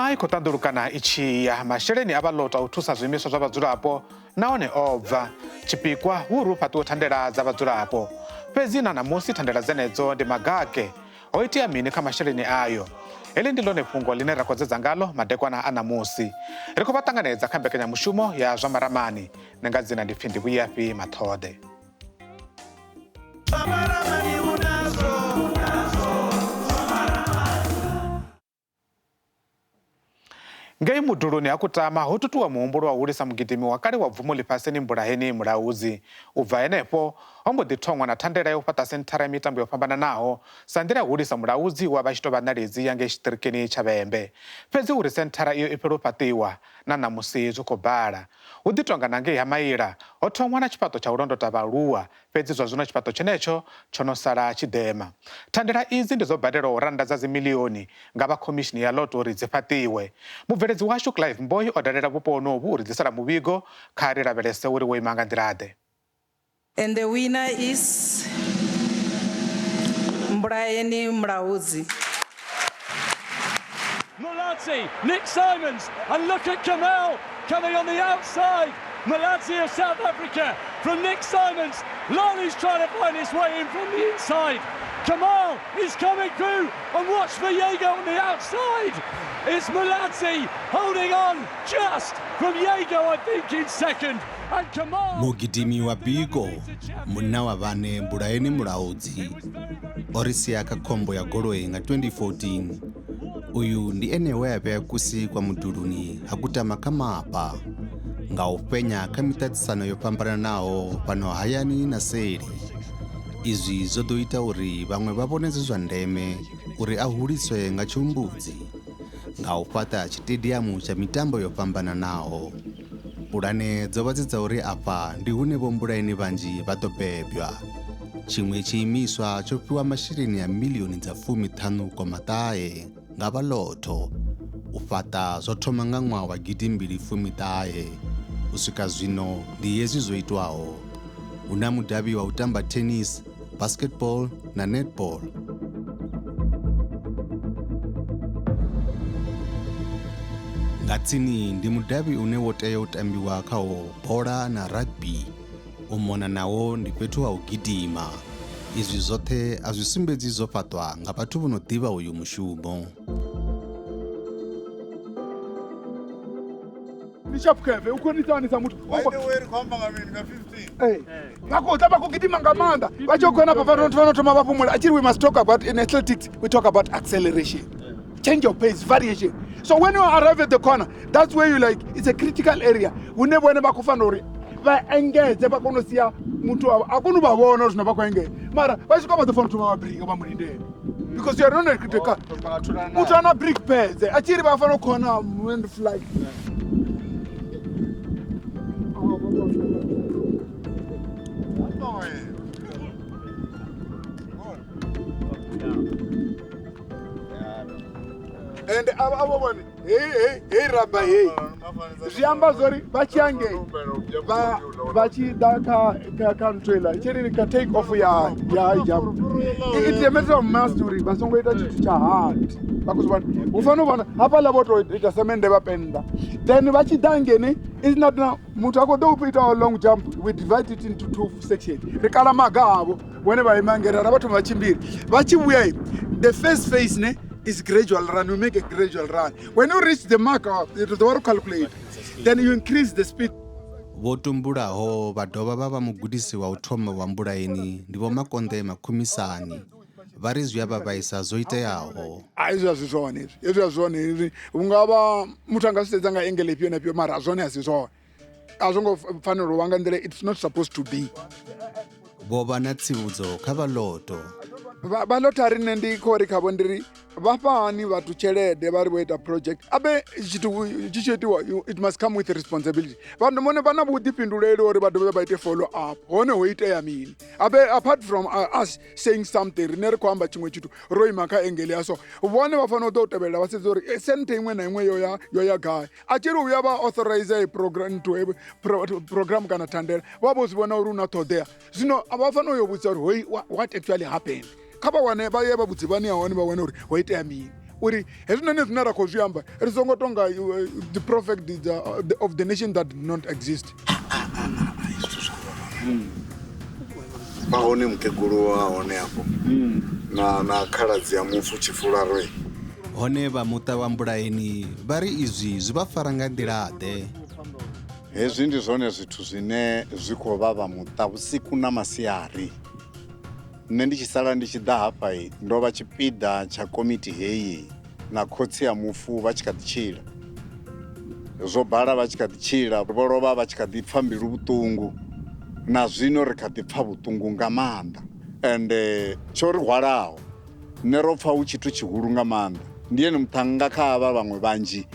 Miṅwaha i khou ṱanḓulukana i tshi ya, masheleni a vha lota u thusa zwiimiswa zwa vhadzulapo nahone o bva. Tshipikwa hu uri hu fhaṱiwe thandela dza vhadzulapo. Fhedzi na ṋamusi thandela dzenedzo ndi magake. Ho itea mini kha masheleni ayo? Heḽi ndi ḽone fhungo ḽine ra khou dzedza ngaḽo madekwana a ṋamusi. Ri khou vha ṱanganedza kha mbekanyamushumo ya zwa maramani. Nṋe nga dzina ndi pfi ndi Vhuyafhi Maṱhoḓe. Ngei muduluni ha Kutama ho tutuwa muhumbulo wa u hulisa mugidimi wa kale wa bvumo ḽifhasini Mbulaheni Mulaudzi. U bva henefho, ho mbo ḓi thoṅwa na thandela ya u fhaṱa senthara ya mitambo yo fhambananaho sa nḓila ya u hulisa Mulaudzi we a vha a tshi tou vha ṋaledzi ya ngei tshiṱirikini tsha Vhembe. Fhedzi uri senthara iyo i fhele u fhaṱiwa, na ṋamusi zwi khou bala. Hu ḓi tonga na ngei ha Maila, ho thoṅwa na tshifhaṱo tsha u londota vhaaluwa Fhedzi zwa zwino tshifhaṱo tshenetsho tsho no sala tshidema. Thandela idzi ndi dzo badelwaho rannda dza dzimiḽioni nga vha khomishini ya Lotto uri dzi fhaṱiwe. Mubveledzi washu Clive Mboyi o dalela vhupo honovhu u ri ḓisela muvhigo. Kha ri lavhelese uri wo ima nga nḓila-ḓe. And the winner is Mbulaeni Mulaudzi. Mulaudzi, Nick Simons, and look at Kamel coming on the outside. Mulaudzi of South Africa from Nick Simons. Lali's trying to find his way in from the inside. Kamal is coming through and watch for Yego on the outside. It's Mulaudzi holding on just from Yego, I think, in second. And Kamal. Mugidimi wa biko munna wa vhane Mbulaeni Mulaudzi o ri sia kha khombo ya goloi nga 2014. Uyu ndi ene we a vhea kusi kwa muduluni ha kutama kha mapa nga u fhenya kha miṱaṱisano yo fhambananaho fhano hayani na seli. Izwi zwo ḓo ita uri vhaṅwe vha vhone zwi zwa ndeme uri a huliswe nga tshihumbudzi nga u fhaṱa tshitediamu tsha mitambo yo fhambananaho. Pulane dzo vha dzi dza uri afha ndi hune vho Mbulaeni vhanzhi vha ḓo bebwa. Tshiṅwe tshiimiswa tsho fhiwa masheleni a miḽioni dza fumiṱhanu koma ṱahe nga vha Lotto. U fhaṱa zwo thoma nga ṅwaha wa gidimbili fumi ṱahe. U swika zwino ndi hezwi zwo itwaho. Hu na mudavhi wa u tamba tennis, basketball na netball. Nga tsini ndi mudavhi une wo tea u tambiwa khawo bola na rugby. U mona nawo ndi fhethu ha u gidima. Izwi zwoṱhe a zwi sumbedzi zwo fhaṱwa nga vhathu vho no ḓivha uyu mushumo. Ndi sharp curve u khou nisa muthu. By the way, ri khou amba nga mini nga 15? Ee. Vha khou ḓa vha khou gidima nga maanḓa vha tshi khou khona hafha vha no thoma vha fhumula. Actually we must talk about in athletics we talk about acceleration. Change of pace, variation. So when you arrive at the corner, that's where you like it's a critical area. Hune vhone vha khou fanela uri vha engedze vha kone u sia muthu wavho a kone u vha vhona uri zwino vha khou engedza mara vha swika vha ḓo fanela u thoma vha brika vha mu lindela because you are not a critical muthu ana brick pads a tshi ri vha fanela u khona and fly. And avho vhone hei hei hei raba hei zwi amba zwori vha tshi angei vha vha tshi ḓa kha kha kha nthu iḽa tshi kha take off ya ya high jump it a matter of must uri vha songo ita tshithu tsha hard vha khou zwi vhona hu fanela u vhona hafhaḽa vho to ita semende vha pennda then vha tshi ḓa ngeni is not now muthu a khou ḓo u ita long jump we divide it into two section ri kala maga avho vhone vha ima ngei ra vha thoma vha tshimbila vha tshi vhuya the first phase ne is gradual run you make a gradual run when you reach the mark ri ḓo vha ro calculate then you increase the speed. Vho tumbulaho vha dovha vha vha mugudisi wa u thoma wa Mbulaeni ndi Vho Makonde Makhumisani. Vha ri zwi a vha vhaisa zwo iteaho. Hai, hezwi a si zwone hezwi, hezwi a si zwone hezwi. Hu nga vha muthu a nga zwi sedza nga engele ifhio na ifhio mara zwone a si zwone. A zwo ngo fanela u vha nga nḓila it's not supposed to be. Vho vha na tsivhudzo kha vha Lotto. Vha Lottery nṋe ndi khou ri khavho ndi ri vha fha hani vhathu tshelede vha ri vho ita project abe tshithu tshi tshi itiwa it must come with responsibility. Vhathu vhone vha na vhuḓifhinduleli uri vha dovhe vha ite follow up hone ho itea mini. Abe apart from us saying something rine ri khou amba tshiṅwe tshithu ro ima kha engele ya so vhone vha fanela u ḓo u tevhelela vha sedza uri eh, senthe iṅwe na iṅwe yo ya yo ya gai a tshi ri u ya vha authorize program nthu program kana thandela vha vho zwi vhona uri hu na ṱhoḓea zwino vha fanela u yo vhudzisa uri hoi what actually happened kha vha wane vha ye vha vhudze vhane ya hone vha wane uri ho itea mini. Uri hezwinoni zwine ra khou zwi amba ri songo tonga the prophet of the nation that did not exist. Vha hone mukegulu wa hone afho na khaladzi ya mufu Tshifularo. Hone vha muṱa wa Mbulaeni vha ri izwi zwi vha fara nga nḓila-ḓe? Hezwi ndi zwone zwithu zwine zwi khou vha vha muṱa vhusiku na masiari. Nṋe ndi tshi sala ndi tshi ḓa hafha ndo vha tshipiḓa tsha komiti heyi na khotsi ya mufu vha tshi kha ḓi tshila. Zwo bala vha tshi kha ḓi tshila, vho lovha vha tshi kha ḓi pfa mbilu vhuṱungu. Na zwino ri kha ḓi pfa vhuṱungu nga maanḓa. Ende tsho ri hwalaho nṋe ro pfa hu tshithu tshihulu nga maanḓa. Ndi ene muṱhannga kha avha vhaṅwe vhanzhi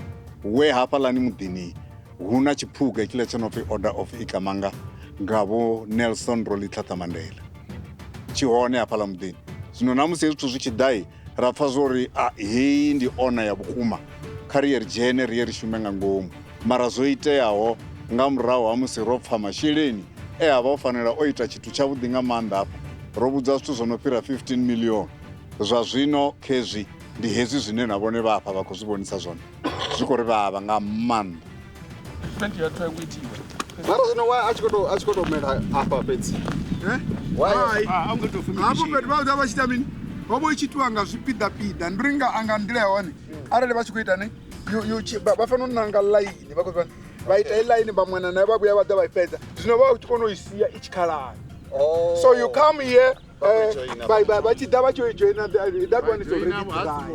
we hafhaḽani muḓini hu na tshiphuga hetshiḽa tsho no pfi Order of Ikamanga nga vho Nelson Rolihlahla Mandela. Tshi hone hafhaḽa muḓini. Zwino na musi hezwi zwithu zwi tshi ḓa ra pfa zwori heyi ndi ona ya vhukuma, kha ri ye ri dzhene ri ye ri shume nga ngomu. Mara zwo iteaho nga murahu ha musi ro pfa masheleni e a vha o fanela o ita tshithu tshavhuḓi nga maanḓa hafha, ro vhudzwa zwithu zwo no fhira 15 million. Zwa zwino khezwi ndi hezwi zwine na vhone vha hafha vha khou zwi vhonisa zwone, zwi khou ri vhavha nga maanḓa. Mara zwino why a tshi khou tou mela afha fhedzi? Hai. Hafho fhethu vha ḓa vha tshi ita mini? Ho vha i tshi itiwa nga zwipiḓapiḓa, ndi uri nga nḓila ya hone arali vha tshi khou ita ne vha fanela u nanga ḽaini, vha khou zwi vhona, vha ita i ḽaini vha mona nayo vha vhuya vha ḓa vha i fhedza. Zwino vha tshi kona u i sia i tshikhalani. So you come here vha tshi ḓa vha tshi joina, that one is already dry.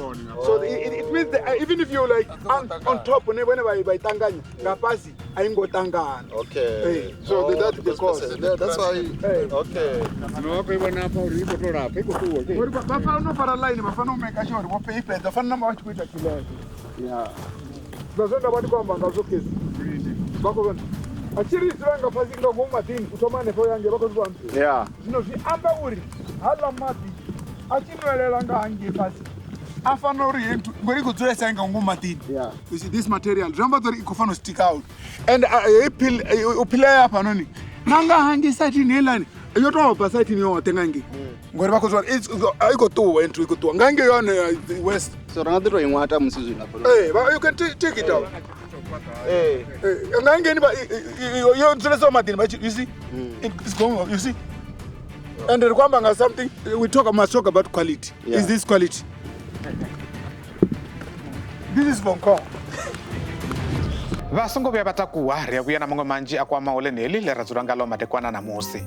So it means that even if you like on top ne vhone vha i ṱanganya nga fhasi a i ngo ṱangana. Okay. So that's the cause. That's why. Okay. Zwino vha khou i vhona hafha uri i khou tou lapfa, i khou ṱuwa. Uri vha fanela u fara line, vha fanela u make sure uri vho i fhedza, fanela na vha tshi khou ita tshiḽepe. Yeah. Zwa zwe nda vha ndi khou amba ngazwo khezwi. Vha khou vhona. A tshi ri dzula nga fhasi nga ngomu maḓini u thoma hanefho yange vha khou zwi vhona. Yeah. Zwino zwi amba uri haḽa maḓi a tshi nwelela nga hangei fhasi a fanela uri heyi nthu ngori i khou dzulesa nga ngomu maḓini. Yeah. You see this material zwi amba uri i khou fanela u stick out. And heyi peel u philea hafhanoni na nga hangei saithini heiḽani yo tou bva saithini yoṱhe nga ngei. Ngori vha khou zwi vhona i khou ṱuwa nthu i khou ṱuwa nga ngei yone west. So ri nga ḓi tou i ṅwata musi zwino hafha. You can take it out. Nga ngei yo dzulesaho maḓini vha tshi, you see, it's going, you see. And ri khou amba nga something we talk must talk about quality. Yeah. Is this quality? This is Hong Kong. Vha songo vhuya vha takuwa, ri a vhuya na maṅwe manzhi a kwamaho ḽeneḽi ḽe ra dzula ngaḽo madekwana ṋamusi.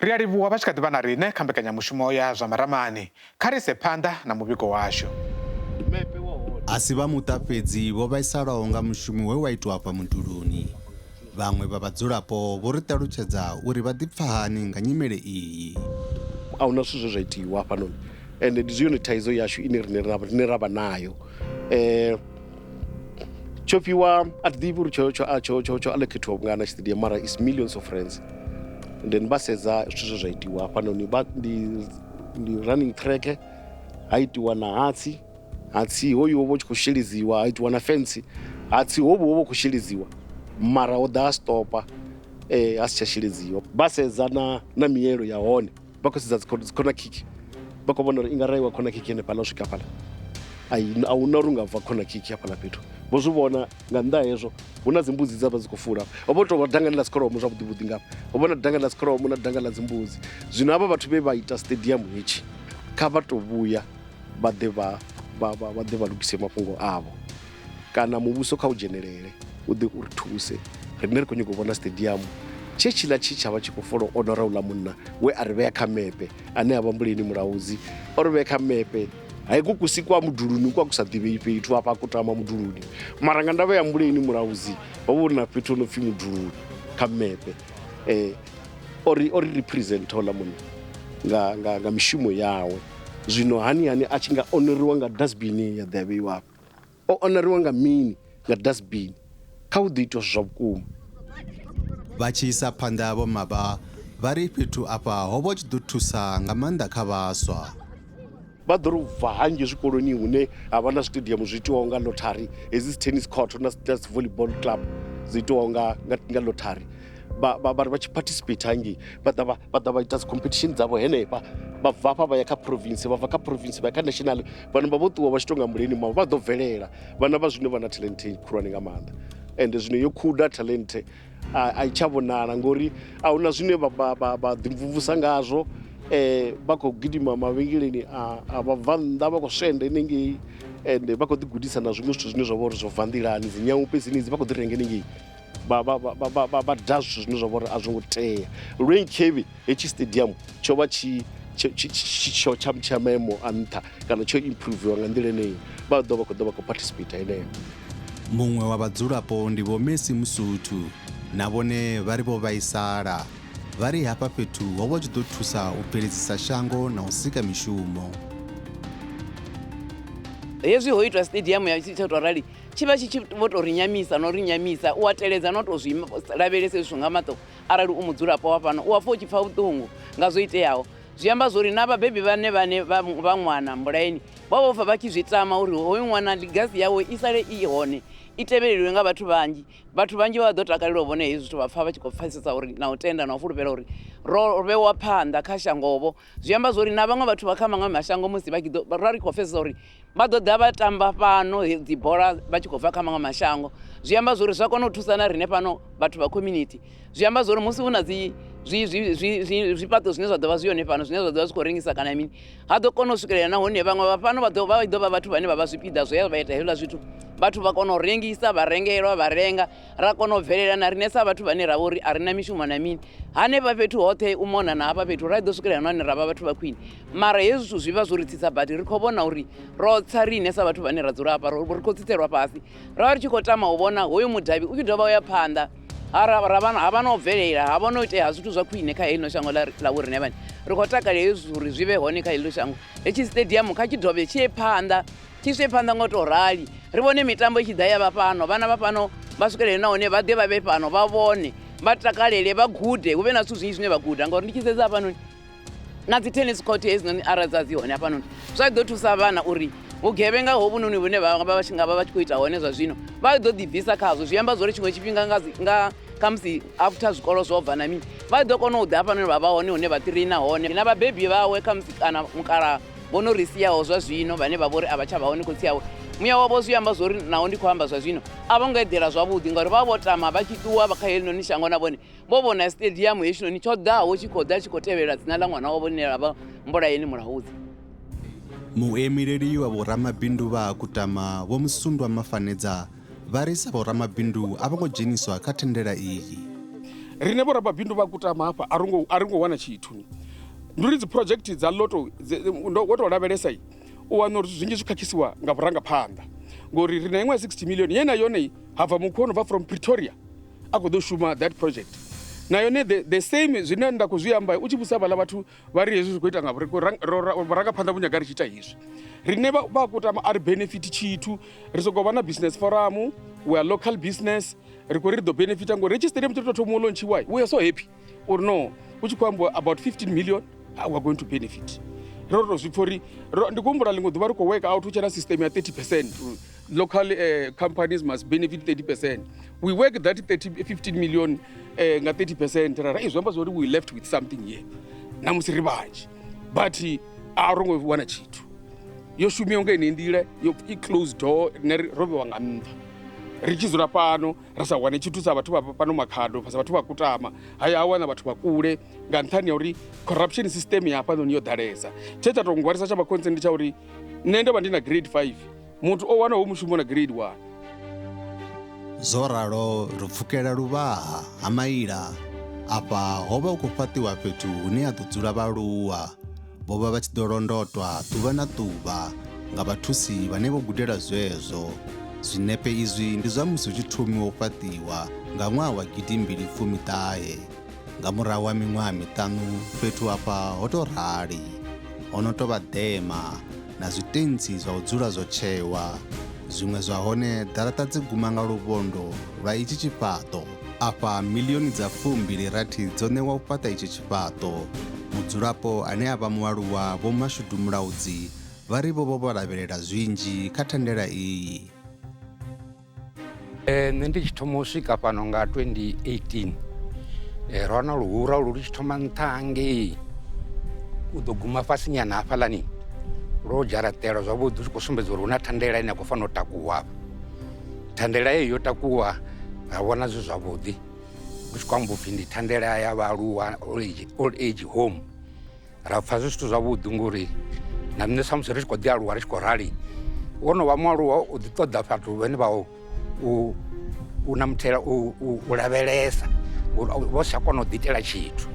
Ri a livhuwa vha tshi kha ḓi vha na riṋe kha mbekanyamushumo ya zwa maramani. Kha ri ise phanḓa na muvhigo washu. A si vha muṱa fhedzi vho vhaisalaho nga mushumo we wa itwa afha muduluni. Vhaṅwe vha vhadzulapo vho ri ṱalutshedza uri vha ḓipfa hani nga nyimele iyi. A huna zwithu zwe zwa itiwa hafhanoni, ende ndi yone thaidzo yashu ine rine ra vha nayo. Tsho fhiwa a thi ḓivhi uri tsho allocatiwa vhungana stadium, mara is millions of rands. And then vha sedza zwithu zwe zwa itiwa hafhanoni, ndi running track, ha itiwa na hatsi, hatsi hoyu ho vha hu tshi khou sheledziwa, ha itiwa na fence, hatsi hovhu ho vha hu khou sheledziwa, mara ho ḓa ha stopa, ha si tsha sheledziwa. Vha sedza na mielo ya hone, vha khou sedza dzi corner kick, vha khou vhona uri i nga raiwa corner kick hanefhaḽa u swika hafhaḽa. A huna uri u nga bva corner kick hafhaḽa fhethu. Vho zwi vhona nga nnḓa hezwo hu na dzimbudzi dza vha dzi khou fula. Ho vha tou vha dangani ḽa dzikholomo zwavhuḓi vhuḓi ngafha. Ho vha na danga ḽa dzikholomo na danga ḽa dzimbudzi. Zwino havha vhathu vhe vha ita stadium hetshi kha vha tou vhuya vha ḓe vha ḓe vha lugise mafhungo avho, kana muvhuso kha u dzhenelele u ḓe u ri thuse. Riṋe ri khou nyanga u vhona stadium tshe tshiḽa tshi tsha vha tshi khou fola honora uḽa munna we a ri vhea kha mepe, ane a vha Mbuleni Mulaudzi, o ri vhea kha mepe. Hai ku kusi kwa muduluni kwa ku sa ḓivhei fhethu hafha ku tama muduluni, mara nga ndavha ya Mbuleni Mulaudzi ho vha hu na fhethu ho no pfi muduluni kha mepe. O ri represent houḽa munna nga mishumo yawe. Zwino hani hani a tshi nga onoriwa nga dustbin ya ḓa ya vheiwa hafha, o onoriwa nga mini? Nga dustbin. Kha hu ḓo itwa zwa vhukuma. Vha tshi isa phanḓa Vho Maba vha ri fhethu afha ho vha hu tshi ḓo thusa nga maanḓa kha vhaswa. Vha ḓo ri u bva hangei zwikoloni hune ha vha na zwiṱediamu zwi itiwaho nga lottery, hedzi dzi tennis court na dzi volleyball club dzi itiwaho nga nga nga lottery vha vha ri vha tshi participate hangei vha ḓa vha ḓa vha ita dzi competition dzavho henefha vha bva hafha vha ya kha province vha bva kha province vha ya kha national vhana vha vho ṱuwa vha tshi tou nga muleni mavho vha ḓo bvelela vhana vha zwino vha na talent khulwane nga maanḓa ende zwino yo khuda talent a i tsha vhonala ngori a huna zwine vha ḓimvumvusa ngazwo vha khou gidima mavhengeleni a vhabvannḓa vha khou swenda henengei ende vha khou ḓi gudisa na zwiṅwe zwithu zwine zwa vha uri zwo bva nḓilani dzi nyaupe dzenedzi vha khou ḓi renga henengei vha vha vha vha vha vha da zwithu zwine zwa vha uri a zwo ngo tea lwe nkhevhi hetshi stadium tsho vha tshi tsho tsha tsha maimo a nṱha kana tsho improviwa nga nḓila eneyo vha ḓo vha khou ḓo vha khou participate heneyo. Muṅwe wa vhadzulapo ndi Vho Mercy Mosotho na vhone vha ri vho vhaisala. Vha ri hafha fhethu ho vha hu tshi ḓo thusa u bveledzisa shango na u sika mishumo. Hezwi ho itwa stadium ya tshi tou rali tshi vha tshi tshi vho tou ri nyamisa no ri nyamisa u a teledza no tou zwi lavhelesa hezwi zwithu nga maṱo arali u mudzulapo wa fhano u a pfha u tshi pfha vhuṱungu nga zwo iteaho. Zwi amba zwori na vhabebi vhane vhane vha ṅwana Mbulaeni vha vho pfa vha tshi zwi tama uri hoyu ṅwana ḽigasi yawe i sale i hone i tevheleliwe nga vhathu vhanzhi. Vhathu vhanzhi vha ḓo takalela u vhona hezwi zwithu vha pfa vha tshi khou pfesesa uri na u tenda na u fulufhela uri ro vhewa phanḓa kha shangovho. Zwi amba zwori na vhaṅwe vhathu vha kha maṅwe mashango musi vha tshi ḓo ra ri khou pfesesa uri vha ḓo ḓa vha tamba fhano dzi bola vha tshi khou bva kha maṅwe mashango. Zwi amba zwori zwa kona u thusa na riṋe fhano vhathu vha community. Zwi amba zwori musi hu na dzi zwi zwi zwi zwi zwifhaṱo zwine zwa ḓo vha zwi hone fhano zwine zwa ḓo vha zwi khou rengisa kana mini ha ḓo kona u swikelela nahone vhaṅwe vha fhano vha ḓo vha ḓo vha vhathu vhane vha vha zwipiḓa zwe vha ita hezwiḽa zwithu vhathu vha kona u rengisa vha rengelwa vha renga ra kona u bvelela na riṋe sa vhathu vhane ra vha uri a ri na mishumo na mini hanefha fhethu hoṱhe u mona na hafha fhethu ra ḓo swikelela nahone ra vha vhathu vha khwine mara hezwi zwithu zwi vha zwo ri tsitsa badi ri khou vhona uri ro tsa riṋe sa vhathu vhane ra dzula hafha ri khou tsitselwa fhasi ra vha ri tshi khou tama u vhona hoyu mudavhi u tshi dovha u ya phanḓa ha vha na u bvelela ha vha no itea zwithu zwa khwine kha heḽino shango ḽa vho riṋe vhane ri khou takalela hezwi uri zwi vhe hone kha heḽo shango hetshi stadium kha tshi dovhe tshi ye phanḓa tshi swe phanḓa ngo tou rali ri vhone mitambo i tshi ḓa ya vha fhano vhana vha fhano vha swikelele nahone vha ḓe vha vhe fhano vha vhone vha takalele vha gude hu vhe na zwithu zwinzhi zwine vha guda ngauri ndi tshi sedza hafhanoni na dzi tennis court hedzinoni arali dza dzi hone hafhanoni zwa ḓo thusa vhana uri vhugevhenga hovhunoni vhune vha vha tshi nga vha vha tshi khou ita hone zwa zwino vha ḓo ḓibvisa khazwo zwi amba zwori tshiṅwe tshifhinga nga nga khamusi after zwikolo zwo bva na mini vha ḓo kona u ḓa hafhanoni vha vha hone hune vha ṱireina hone na vhabebi vhawe khamusi kana mukalaha vho no ri siaho zwa zwino vhane vha vhori a vha tsha vha hone khotsi awe muya wavho zwi amba zwori naho ndi khou amba zwa zwino a vho ngo eḓela zwavhuḓi ngauri vha vho tama vha tshi ṱuwa kha helinoni shango na vhone vho vhona stadium hetshinoni tsho ḓaho tshi khou ḓa tshi khou tevhelela dzina ḽa ṅwana wavho ḽine ḽa vha Mbulayeni Mulaudzi. Muimeleli wa vhoramabindu vha Kutama Vho Musundwa Mafanedza vha ri sa vhoramabindu a vho ngo dzheniswa kha thandela iyi. Riṋe vhoramabindu vha Kutama hafha a ro a ri ngo wana tshithu. Ndi uri dzi project dza lotto wo tou lavhelesa u wana uri zwinzhi zwi khakhisiwa nga vhurangaphanḓa ngori ri na iṅwe ya 60 million ye na yone ha bva mukhu o no bva from Pretoria a khou ḓo shuma that project na yone the same zwine nda khou zwi amba u tshi vhusa vhaḽa vhathu vha ri hezwi zwi khou ita nga vhurangaphanḓa vhu nyaga ri tshi ita hezwi riṋe vha kutama a ri benefit tshithu ri sokou vha na business forum we are local business ri khou ri ri ḓo benefita ngori hetshi stadium tsho tou thoma u launchiwa we are so happy uri no u tshi khou ambiwa about 15 million we are going to benefit ro tou zwi pfha uri ndi khou humbula ḽiṅwe ḓuvha ri khou work out hu tshe na system ya 30 percent local companies must benefit 30 percent we work that 30, 15 million nga 30 percent ra ra zwi amba zwori we left with something here na musi ri vhanzhi but a ro ngo wana tshithu yo shumiwa nga yeneyi nḓila yo i close door rine ro vhewa nga nnḓa ri tshi dzula fhano ra sa wane tshithu sa vhathu vha fhano makhado sa vhathu vha kutama haya a wana vhathu vha kule nga nṱhani ya uri corruption system ya hafhanoni yo ḓalesa tshe tsha tou ngwarisa tsha vha concern ndi tsha uri nṋe ndo vha ndi na grade 5 muthu o wanaho mushumo na grade 1. Zwo ralo ri pfukela luvhaha ha maila. Afha ho vha hu khou fhaṱiwa fhethu hune ha ḓo dzula vhaaluwa. Vho vha vha tshi ḓo londotwa ḓuvha na ḓuvha nga vhathusi vhane vho gudela zwezwo. Zwinepe izwi ndi zwa musi hu tshi thomiwa u fhaṱiwa nga ṅwaha wa gidimbili fumi ṱahe. Nga murahu ha miṅwaha miṱanu fhethu afha ho tou rali, ho no tou vha ḓema na zwitentsi zwa u dzula zwo tshewa. Zwiṅwe zwa hone ḓaraṱa dzi guma nga luvhondo lwa itshi tshifhaṱo. Afha milioni dza 26 dzo ṋewa u fhaṱa itshi tshifhaṱo. Mudzulapo ane a vha mualuwa Vho Mashudu Mulaudzi vha ri vho vha vho lavhelela zwinzhi kha thandela iyi. Nṋe ndi tshi thoma u swika fhano nga 2018 ro wana luhura ulu lu tshi thoma nṱha hangei u ḓo guma fhasi nyana hafhaḽani lwo dzharaṱelwa zwavhuḓi u tshi khou sumbedza uri hu na thandela ine ya khou fanela u takuwa afha. Thandela heyo yo takuwa ra vhona zwi zwavhuḓi hu tshi khou amba upfhi ndi thandela ya vhaaluwa old age home. Ra pfha zwi zwithu zwavhuḓi ngori na nṋe samusi ri tshi khou ḓi aluwa ri tshi khou rali wo no vha mualuwa u ḓi ṱoḓa fhathu vhane vha u namutshela u lavhelesa ngori vho si tsha kona u ḓi itela tshithu.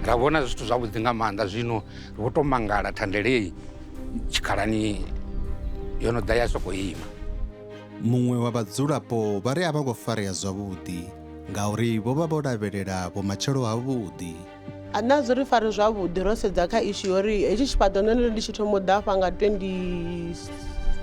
Ra vhona zwi zwithu zwavhuḓi nga maanḓa zwino ri vho tou mangala thandela heyi tshikhalani yo no ḓa ya sokou ima. Muṅwe wa vhadzulapo vha ri a vha ngo farea zwavhuḓi ngauri vho vha vho lavhelela vhumatshelo havhuḓi. A nṋe a zwi ri fari zwavhuḓi ro sedza kha ishu yori hetshi tshifhaṱo nṋe ndo ndi tshi thoma u ḓa hafha nga 20 ndi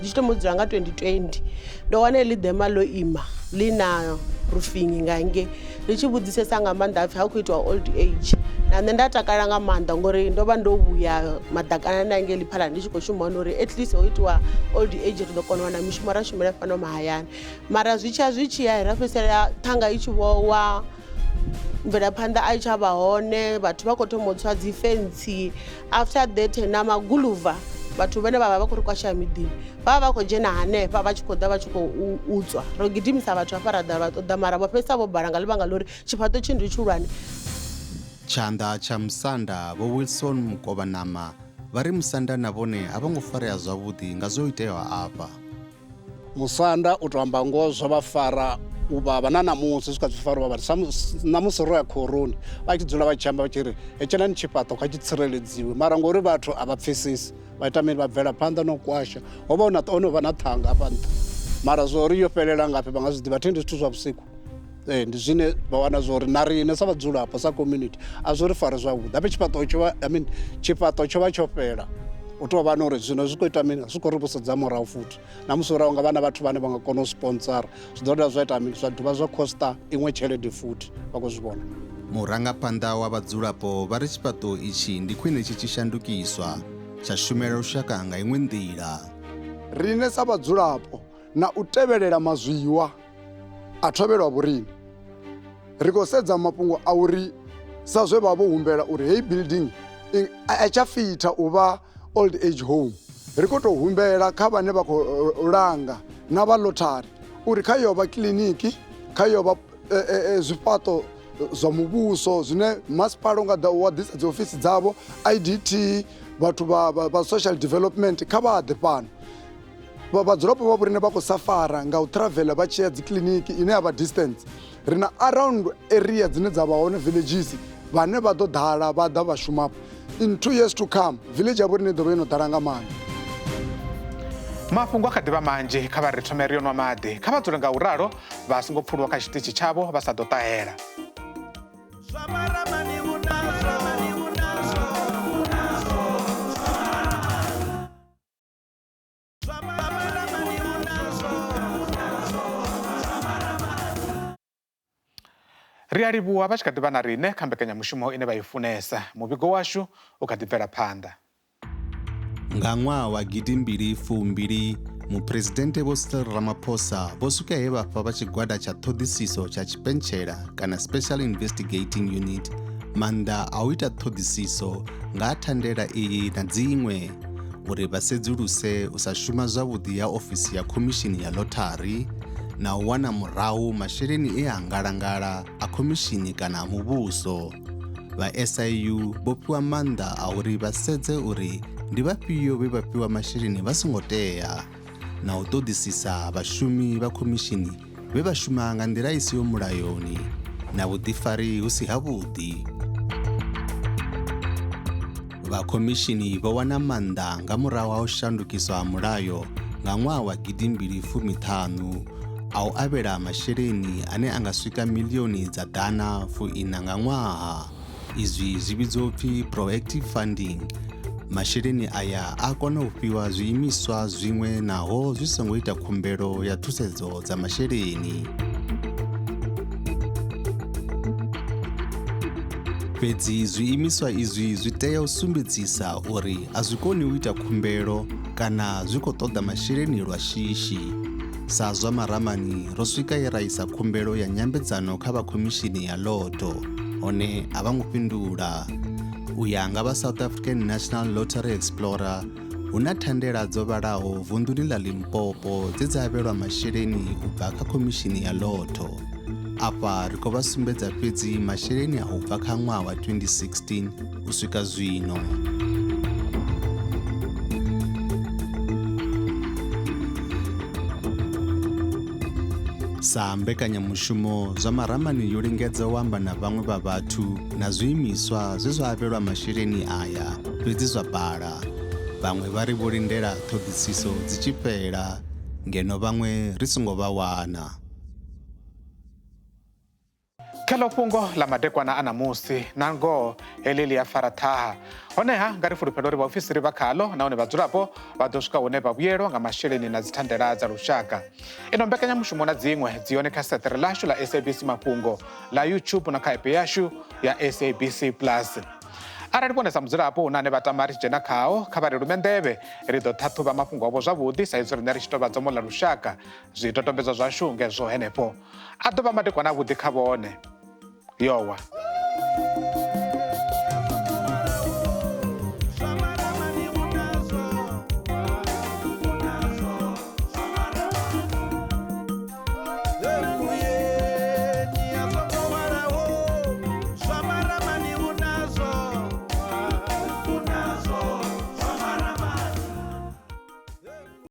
tshi thoma u dzula nga 2020 ndo wana heḽi ḓema ḽo ima ḽi na rufingi nga ngei ri tshi vhudzisesa nga maanḓa hapfi ha khou itiwa old age na nṋe nda takala nga maanḓa ngori ndo vha ndo vhuya maḓakanani angei Lephalale ndi tshi khou shuma hone uri at least ho itiwa old age ri ḓo kona u wana mishumo ra shumela fhano mahayani mara zwi tshiya zwi tshiya ra fhedzisela ṱhanga i tshi vho wa mvelaphanḓa a i tsha vha hone vhathu vha khou thoma u tswa dzi fentsi after that na maguluva vhathu vhane vha vha vha khou ri kwasha miḓini vha vha vha khou dzhena hanefha vha tshi khou ḓa vha tshi khou utswa ro gidimisa vhathu hafha ra ḓa vha ṱoḓa mara vho fhedzisa vho bala nga ḽivhanga ḽa uri tshifhaṱo tshi ndi tshihulwane. Tshanḓa tsha musanda Vho Wilson Mukovhanama vha ri musanda na vhone a vho ngo farea zwavhuḓi nga zwo iteaho afha. Musanda u to amba ngoho zwo vha fara u vhavha na ṋamusi zwi kha ḓi fara u vhavha ṋamusi ro ya khoroni vha tshi dzula vha tshi amba vha tshi ri hetshelani tshifhaṱo kha tshi tsireledziwe mara ngori vhathu a vha pfesesi vha ita mini vha bvela phanḓa no kwasha ho vha ho no vha na ṱhanga hafha nṱha mara zwo uri yo fhelela ngafhi vha nga zwi ḓivha thi ndi zwithu zwa vhusiku ee ndi zwine vha wana zwa uri na riṋe sa vhadzulapo sa community a zwi ri fare zwavhuḓi habe tshifhaṱo tsho vha I mean tshifhaṱo tsho vha tsho fhela u tou vha na uri zwino zwi khou ita mini zwi khou ri vhusedza murahu futhi na musi uri nga vha na vhathu vhane vha nga kona u sponsora zwi ḓo dovha zwa ita mini zwa dovha zwa costa iṅwe tshelede futhi vha khou zwi vhona. Murangaphanḓa wa vhadzulapo vha ri tshifhaṱo itshi ndi khwine tshi tshi shandukiswa tsha shumela lushaka nga iṅwe nḓila. Riṋe sa vhadzulapo na u tevhelela mazwiwa a thovhelwa vhoriṋe ri khou sedza mafhungo a uri sa zwe vha vho humbela uri heyi building a tsha fitha u vha old age home ri khou tou humbela kha vhane vha khou langa na vha lottery uri kha yo vha kiḽiniki kha yo vha zwifhaṱo zwa muvhuso zwine masipala u nga ḓa wa ḓisa dzi ofisi dzavho IDT vhathu vha social development kha vha ḓe fhano. Vhadzulapo vha vhoriṋe vha khou safara nga u traveler vha tshi ya dzi kiḽiniki ine ya vha distance. Ri na around area dzine dza vha hone villages vhane vha ḓo ḓala vha ḓa vha shuma afha. In 2 years to come village ya vhoriṋe i ḓo vha yo no ḓala nga maanḓa. Mafhungo a kha ḓi vha manzhi, kha vha ri thome ri yo nwa maḓi. Kha vha dzule nga u ralo vha songo pfuluwa kha tshiṱitshi tshavho vha sa ḓo ṱahela. Ri a livhuwa vha tshi kha ḓi vha na riṋe kha mbekanyamushumo ine vha i funesa. Muvhigo washu u kha ḓi bvela phanḓa. Nga ṅwaha wa 2020, Muphuresidennde Vho Cyril Ramaphosa vho swika he vha fha vha tshigwada tsha ṱhoḓisiso tsha tshipentshela kana Special Investigating Unit maanḓa a u ita ṱhoḓisiso nga ha thandela iyi na dziṅwe uri vha sedzuluse u sa shuma zwavhuḓi ha ofisi ya khomishini ya ḽothari na u wana murahu masheleni e a ngalangala a khomishini kana a muvhuso. Vha SIU vho fhiwa maanḓa a uri vha sedze uri ndi vhafhio vhe vha fhiwa masheleni vha songo tea na u ṱoḓisisa vhashumi vha khomishini vhe vha shuma nga nḓila i siho mulayoni na vhuḓifari hu si havhuḓi. Vha khomishini vho wana maanḓa nga murahu ha u shandukiswa ha mulayo nga ṅwaha wa 2015 a u avhela masheleni ane a nga swika miḽioni dza ḓana fuiṋa nga ṅwaha. Izwi zwi vhidzwa u pfi proactive funding. Masheleni aya a kona u fhiwa zwiimiswa zwiṅwe naho zwi songo ita khumbelo ya thusedzo dza masheleni. Fhedzi zwiimiswa izwi zwi tea u sumbedzisa uri a zwi koni u ita khumbelo kana zwi khou ṱoḓa masheleni lwa shishi. Sa zwa maramani ro swika he ra isa khumbelo ya nyambedzano kha vha khomishini ya Lotto, hone a vha ngo fhindula. U ya nga vha South African National Lottery Explorer, hu na thandela dzo vhalaho vunḓuni ḽa Limpopo dze dza avhelwa masheleni u bva kha khomishini ya Lotto. Afha ri khou vha sumbedza fhedzi masheleni a u bva kha ṅwaha wa 2016 u swika zwino. Sa mbekanyamushumo, zwa maramani yo lingedza u amba na vhaṅwe vha vhathu na zwiimiswa zwe zwa avhelwa masheleni aya fhedzi zwa bala. Vhaṅwe vha ri vho lindela ṱhoḓisiso dzi tshi fhela ngeno vhaṅwe ri songo vha wana. Kheḽo fhungo ḽa madekwana a ṋamusi na ngoho heḽi ḽi a fara ṱhaha. Honeha nga ri fulufhela uri vhaofisiri vha khaḽo nahone vhadzulapo vha ḓo swika hune vha vhuyelwa nga masheleni na dzithandela dza lushaka. Ino mbekanyamushumo na dziṅwe dzi hone kha seṱere ḽashu ḽa SABC Mafhungo ḽa YouTube na kha app yashu ya SABC Plus. Arali vhone sa mudzulapo hu na ane vha tama ri tshi dzhena khao, kha vha ri lume nḓevhe, ri ḓo ṱhaṱhuvha mafhungo avho zwavhuḓi sa izwi riṋe ri tshi tou vha dzomo ḽa lushaka. Zwidodombedzwa zwashu ngezwo henefho. A ḓo vha madekwana avhuḓi kha vhone. Yowa.